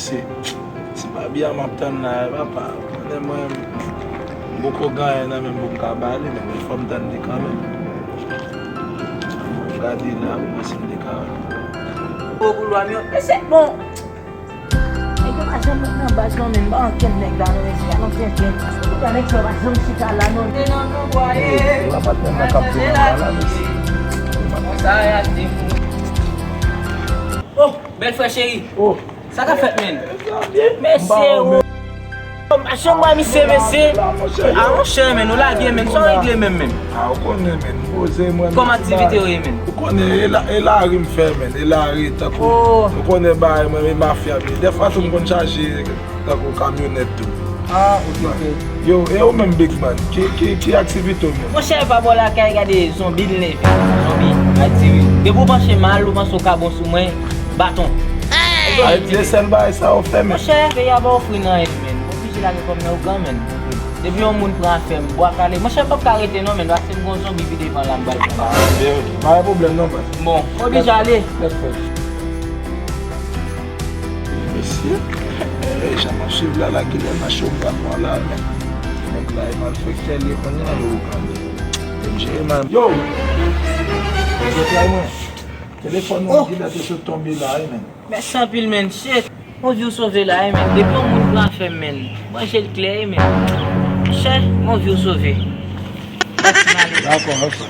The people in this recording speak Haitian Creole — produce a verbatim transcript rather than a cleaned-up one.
Se, se pa biyè m ap tann la, papa. Konnen mwen, m poko gen anyen nan men m pou m ka ba li, men fò m tann li kanmenm. Fò m gade la pou m wè si m te ka. Gwo boulwa m yo. Mesye, bon. Nèg yo pa janm nan baz non, men m pa ankenn nèg la non, mesye, a nan tenten. Tout nèg sa yo pa janm chita la non. Se nan bon bwa ye. Yo, la pa t menm nan k ap di nan bwa la, mesye. Konsa y ap di. Oh, bèl frè cheri. Oh. Sa ka fèt, menn? Mesye, o. Machann bwa misye, mesye. A, monchè, menn, ou lage, menn. Sa w regle menm, menn? A, ou konnen, menn. Poze mwen. Kòman aktivite yo ye, menn? Ou konnen, e la, e lari m fè, menn. E lari, tankou, ou konnen bagay mwen, e mafya m ye. Dèfwa tou, m konn chaje tankou kamyonèt tou. Ah, ok, ok. Yo, e ou menm, Big Man? Ki, ki, ki aktivite w menm? Monchè, pa bò lakay, gade zonbi l leve. Zonbi, aktivite. Depi w panche mal, ou panse w ka bon sou mwen, baton. Ayiti, se sèl bagay sa yo fè, menn. Monchè, peyi a pa ofri n anyen, menn. Oblije lage kò m nan ougan, menn. Depi yon moun pran afè m, bwa kale. Monchè, m p ap ka rete non, menn, paske m gon zonbi pi devan la, m pral pran. Ah, ok, ok. Pa gen pwoblèm non, baz. Bon, oblije ale. Lèt fè. Mesye, e jan m ap swiv la, la, kilè mache m pral pran la, menn. Nèg la, e malfektè li ye kounye a, yo, ougan li. E m jere mal. Yo! Yo, tray mwen. Telefòn mwen, kilè te sot tonbe la, wi, menn. Mèsi anpil, menn. Shit. Yon vi w sove la, wi, menn. Depi yon moun pran afè m, menn. Manje l klè, wi, menn. Chè, yon vi w sove. Dakò, dakò.